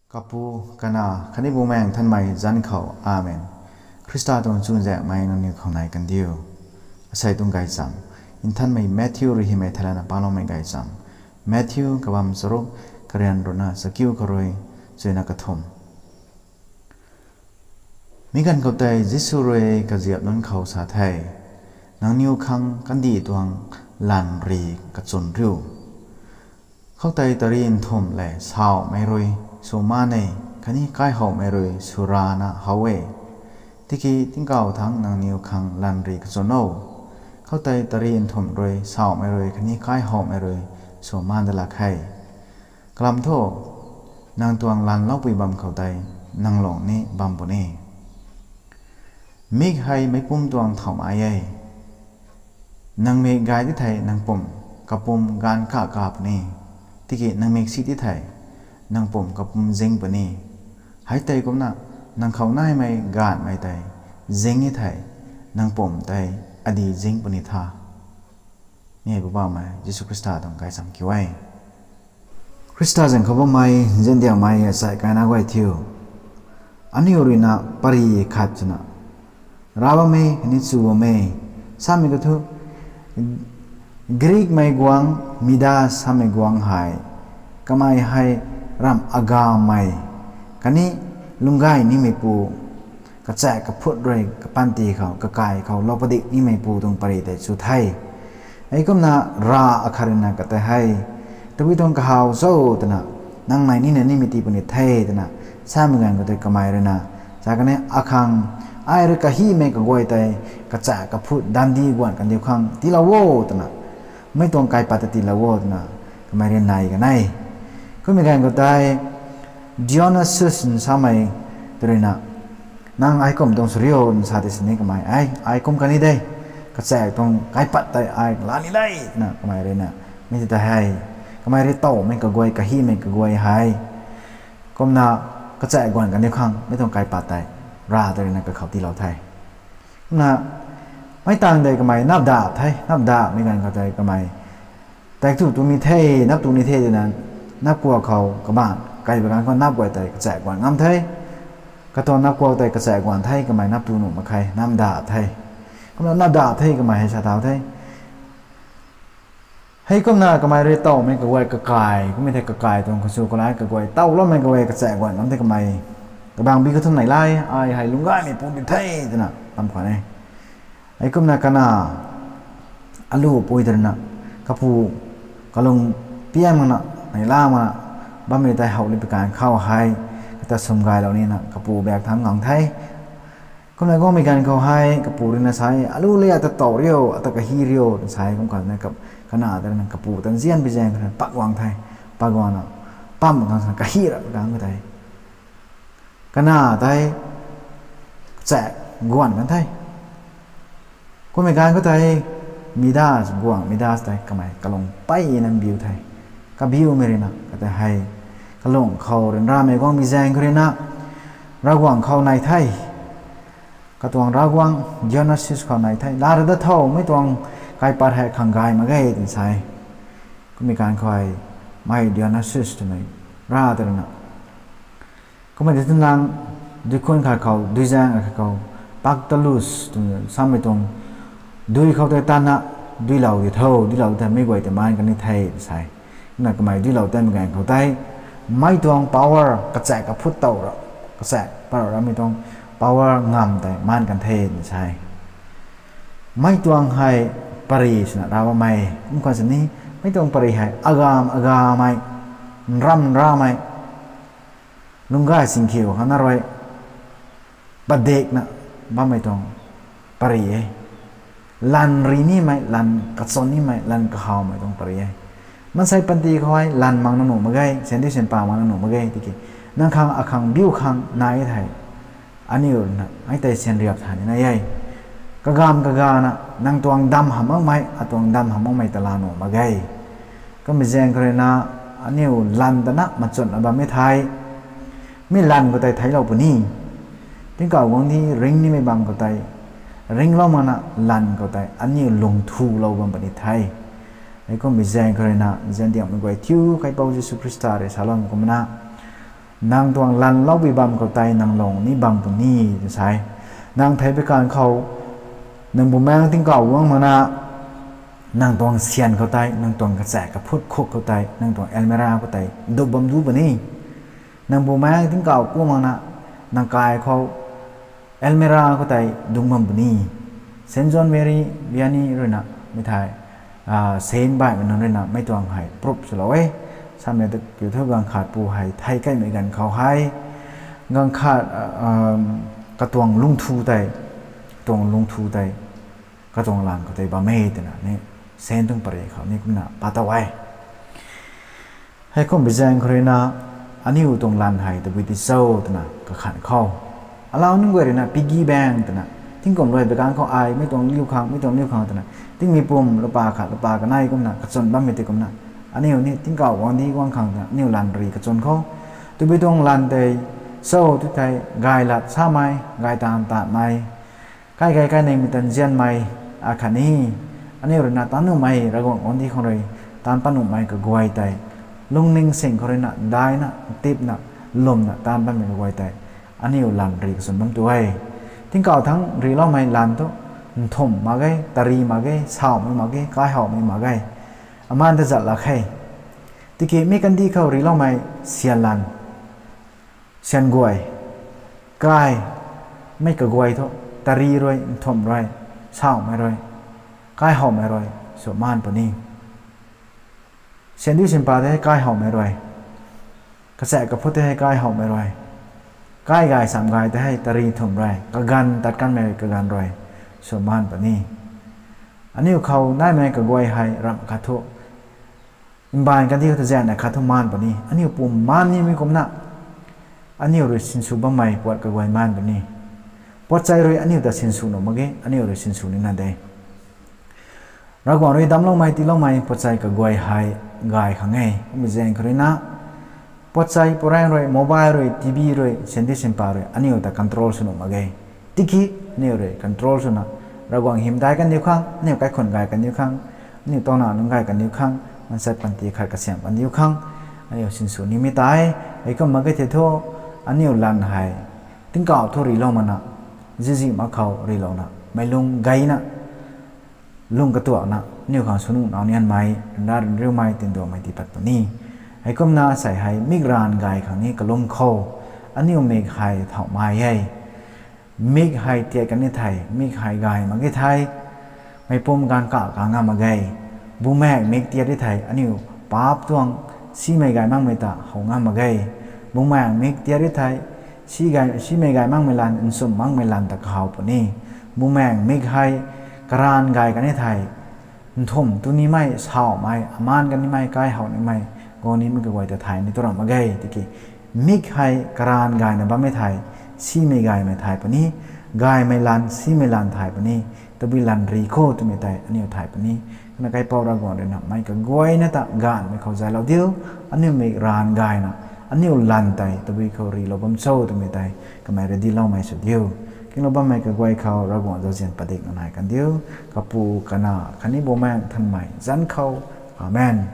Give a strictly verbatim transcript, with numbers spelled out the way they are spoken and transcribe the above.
Kapu, Kanac khatni Bumaengh Nthanmei zanc khou. Amen. Khrista tuang chuzaenghmei nangniw khou nai kandiu. Asei tuang gaychamv Nthanmei Matthew rui hymei theilayna paloumei gaychamv. Matthew kabamv charuk, karian ruhna chakiu khou rui chuina kathumh. Mi ganv khou tei Jisu rui kaziap nunc khou sa the, Nangniw khang kandih tuang lanvri kachwn riu. Khoutei tari nthumh lev sawmei rui sw maan e, khatni kaihowmei rui sw rana how e. Tiki tingkauh thangc nangniw khang lanvri kachwn o. Khoutei tari nthumh rui sawmei rui khatni kaihowmei rui sw maan da lak khe. Kalam thu, nang tuang lanloupui bam khou tei nang lung ni bam puni. Mik hei meicpumc tuang thauhmei e. Nang mik gay ti thei nang pumc kapumc gaanv kaka puni. Tiki nang mik si ti thei nang pumc kapumc zing puni. Hei tei kumna nang khou naimei gaanvmei tei zing e thei nang pumc tei adi zing puni tha. Mi hei Poubauhmei Jisu Khrista tuang gaychamv kiu e. Khrista zaeng khou bammei nziandiangmei asei kaina guay thiu, aniu ruina pary khat swna rav bam e khatni chu bam e samei kathu, Greekmei guangc Midas samei guangc hei, kamei hei ramh agammei khatni lungcgay nimeipu, kachaek kaphut rui kapanty khou kakai khou lou padik nimeipu tuang pary tei chu the. Heikumna rav akhat ruina katei hei, Tabui tuang kahaw cho? Twna, Nang nei nina nimei tii puni the, twna samei ganv khou tei kamei ruina sa kan e, Akhang ai rui kahimei kaguay tei kachaek kaphut dandi guan kandiu khang tiilou o, twna, mei tuang kaipat ta tiilou o, twna kamei rui nai kan e. Kummei ganv khou tei Dionysius nsamei tei ruina, Nang ai kum tuang sw rio? Nsa tei sini kamei, Ai, ai kum kan ni de, kachaek tuang kaipat tei ai la ni de, twna kamei ruina, mi tei hei, kamei rui towmei kaguay, kahimei kaguay hei, kumna kachaek guan kandiu khang mei tuang kaipat tei rav tei ruina kakhou tiilou the. Kumna mei tangv tei kamei napdap the, napdapmei ganv khou tei kamei, Taektu tu ni the, nap tu ni the, twna, napkuak khou kabaanc kai pui ganv khou nap guay tei kachaek guan ngam the. Katuang napkuak tei kachaek guan the, kamei nap tu nuh mak khe, napdap the. Kumna napdap the kamei hei sa thau the. Heikumna kamei rui towmei kaguay kakai, kummei thei kakai tuang khou sw kalai kaguay, towloumei kaguay kachaek guan ngam the kamei. Kabangbi kathumh nei lai, ai hei lungcgaymeipu di the, twna bam khwan e. Heikumna Kanac aluh pui tei ruina, kapu kalung pian makna, neihla makna bammei tei how li pui ganv khou hei, kata swm gaylou nina kapu bak thangc gang the. Kumna guangmei ganv khou hei kapu ruina sa e, Aluh le ata tow rio, ata kahi rio, twna sa e. Kum khou na, Kanac tei ruina kapu ta nzian pi zaeng khou ruina pak guang the, pak guangna, pam khang swna kahi rap ganv khou tei Kanac tei kachaek guan kan the. Kummei ganv khou tei Midas guangc, Midas tei kamei kalung peyna biu the. Kabiumei ruina katei hei, kalung khou ryanramei guangmei zaeng khou ruina, Ravguangc khou nai the. Katuang Ravguangc Dionysius khou nai the. Laa ra da tho, mei tuang kaipat hei khang gay mak ge, twna sa e. Kummei ganv khou hei, mei Dionysius twmei rav tei ruina, Kummei tei twna, duikhun khat khou, duizaeng khat khou, Pactolus twna samei tuang, dui khou tei tatna, duilou di tho, duilou tei mei guay tei maan kan ni the, twna sa e. Kumna kamei duilou tatmei ganv khou tei, mei tuang power, kachaek kaphut tow ra, kachaek pat ramei tuang power ngamv tei maan kan the, twna sa e. Mei tuang hei pary swna rav bammei, kum khwan sini, mei tuang pary hei agamv agammei, nramv nramei, lungcgay singkhiu khana rui padikna bammei tuang pary e. Lanv ri nimei, lanv kachwn nimei, lanv kahawmei tuang pary e. Maansei panty khou hei lanv mak na nuh mak ge, syan di syan pa mak na nuh mak ge, tiki nang khang akhang biu khang nai thei, aniu ruina hei tei syan riap tha ni nai e. Kagamv kagana nang tuang dam hamh makmei, atuang dam hamh makmei ta laa nuh mak ge. Kummei zaeng khou ruina aniu lanv tana machunna bammei thei, mi lanv khou tei theiclou puni. Tingkauh guangcdic ring nimei bam khou tei ringlou makna lanv khou tei aniu lungthulou bam puni the. Heikummei zaeng khou ruina nziandiangmei guay thiu, Kaipouc Jisu Khrista rui saloumei kumna, Nang tuang lanlou bi bam khou tei nang lung ni bam puni tw sa e. Nang thei pei kan khou, nang Bumaengh Tingkauh guang makna, nang tuang syan khou tei, nang tuang kachaek kaphut khuk khou tei, nang tuang almirah khou tei dup bam du puni. Nang Bumaengh Tingkauh guang makna, nang kai khou almirah khou tei dungc bam puni. Saint John Mary Vianney ruina mi thei, Saint baihmei nunc ruina mei tuang hei proof swlou e. Samei ta kiu thu ganv khat pu hei thei kaimei ganv khou hei, ganv khat, katuang lungthu tei, katuang lungthu tei, katuang lan khou tei bam e twna ni, Saint tuang pary khou ni kumna pa tow e. Heikumbi zaeng khou ruina, aniu tuang lan hei tabui ti cho twna kakhan khou, alau nunc guay ruina piggy bank twna, tingkum luai bi kan khou ai mei tuang liu khang, mei tuang liu khang twna, tingmei pum lupa khat lupa kanei kumna kachwn bammei tei kumna, aniu ni tingkauh guangcdic guang khang twna aniu lan ri kachwn khou, tabui tuang lan tei cho tu thei, gay lat samei, gay taanv tatmei, kai gay kainingmei tan nzianmei, akhatni aniu ruina tat nuhmei Ravguangc guangcdic khang rui taanv pat nuhmei kaguay tei, lungning sing khou ruina daina, tipna, lwmna taanv patmei kaguay tei, aniu lan ri kachwn bam tu e. Tingkauh thangc riloumei lan thu, nthumh mak ge, tari mak ge, sawmei mak ge, kaihowmei mak ge, amaan ta zat lak khe. Tiki mi kandih khou riloumei syan lan, syan guay, kai, mei kaguay thu, tari rui, nthumh rui, sawmei rui, kaihowmei rui sw maan puni. Syan di syan pa tei hei kaihowmei rui, kachaek kaphut tei hei kaihowmei rui, kai gay sam gay tei hei tari nthumh rui, kaganv tat kanmei rui, kaganv rui sw maan puni. Aniu khou naimei kaguay hei ramh khat thu, mbaanv kandih khou ta zaengnei khat thu maan puni. Aniu pum maan nimei kumna, aniu rui sinsw bammei puat kaguay maan puni. Puatchei rui aniu ta sinsw nuh mak ge, aniu rui sinsw nina de. Ravguangc rui damcloumei tiiloumei puatchei kaguay hei gay khang e. Kumbi zaeng khou ruina, puatchei puraeng rui, mobile rui, TV rui, syan di syan pa rui aniu ta control sw nuh mak ge. Tiki aniu rui control swna, Ravguangc hym dai kandiu khang, aniu kaikhun gay kandiu khang, aniu tawna nunc gay kandiu khang, mansei panty khat kasiam kandiu khang, aniu sinsw nimei tei, heikumna mak ge thei thu, aniu lan hei tingkauh thu rilou makna, zizi mak khou rilouna, meic lung gayna, lung katuakna aniu khang swnuh nau nianmei, ryanra ryanriumei, tinduangmei tii pat puni. Heikumna sei hei mik raan gay khang ni kalum khou, aniu mik hei thauhmei e. Mik hei tiat kan ni thei, mik hei gay mak ge thei, meicpumc gaanv kak ka ngam mak ge. Bumaengh mik tiat di thei aniu paap tuang, simei gay makmei ta how ngam mak ge. Bumaengh mik tiat di thei, simei gay makmei lan, nchumh makmei lan ta kahaw puni. Bumaengh mik hei karaan gay kan ni thei, nthumh tu nimei, sawmei, amaan kan nimei, kaihow nimei, guang nimei kaguay ta thay ni tu ramh mak ge. Tiki mik hei karaan gayna bammei thei, simei gaymei thay puni, gaymei lan, simei lan thay puni, tabui lan ri khou twmei tei aniu thay puni. Kumna kaipouc Ravguangc ruina meic kaguayna ta gaanvmei khou zaylou diu, aniu mik raan gayna, aniu lan tei tabui khou rilou bam cho twmei tei kamei radiloumei sw diu. Kinglou bammei kaguay khou Ravguangc zauzian padikna nai kandiu, Kapu, Kanac khatni Bumaengh Nthanmei zanc khou. Amen.